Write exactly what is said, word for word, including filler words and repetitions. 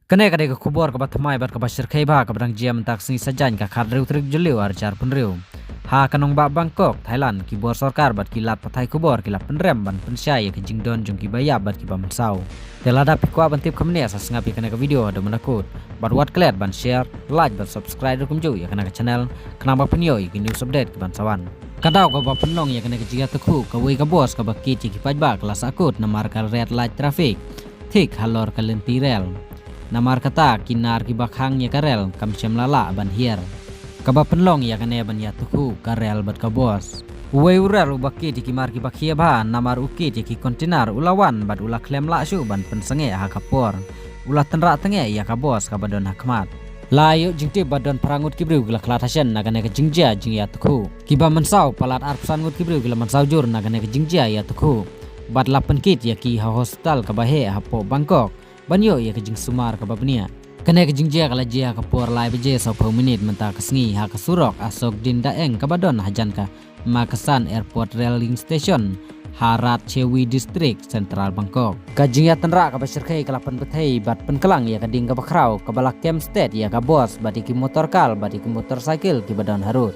Kane ka dei ka khubor kaba thymmai bad kaba shyrkhei bha kaba dang jia mynta ka sngi Saitjaiñ ka khathynriew tarik Jylliew arhajar arphew hynriew. Ha ka nongbah Bangkok, Thailand, ki bor sorkar bad ki lad pathai khubor ki la pynrem ban pynshai ïa ka jingdon jong kiba ïap bad kiba mynsaw. Te lada phi kwah ban tip kumne, sa sngap ïa kane ka video haduh mynta kut. Bad wat klet ban share, like bad subscribe ruh kumjuh ïa kane ka channel, khnang ba phin ïoh ïa ki news update kiban sa wan. Ka daw kaba pynlong ïa kane ka jingïatukhuh, kawei ka bos kaba kit ïa ki paidbah ka la sahkut namar ka red light traffic thik halor ka lynti rel. Namar kata ki nar kiba khang ïa ka rel kam shym la lah ban hiar. Kaba pynlong ïa kane ban ïatukhuh ka rel bad ka bos. Uwei u rel uba kit ïa ki mar kiba khia bha namar u kit ïa ki container u la wan bad u la khlem lah shuh ban pynsangeh ha ka por. U la tynrah tyngeh ïa ka bos kaba don ha khmat. La ïoh jingtip ba don phra ngut ki briew ki la khlad hashen na kane ka jingjia jingïatukhuh. Kiba mynsaw palat arphew san ngut ki briew ki la mynsaw jur na kane ka jingjia ïatukhuh. Bad la pynkit ïa ki ha hospital kaba heh hapoh Bangkok ban ïoh ïa ka jingsumar kaba bniah. Kane ka jingjia ka la jia ha ka por lai baje sawphew minit mynta ka sngi ha ka surok Ashok Din Daeng kaba don hajan ka Makassan Airport Railing Station, ha Ratchawi District, Central Bangkok. Ka jingïatynrah kaba shyrkhei ka la pynbthei bad pynklang ïa ka ding kaba khraw kaba la kem stet ïa ka bos bad ïa ki motor car bad ïa ki motorcycle kiba don harud.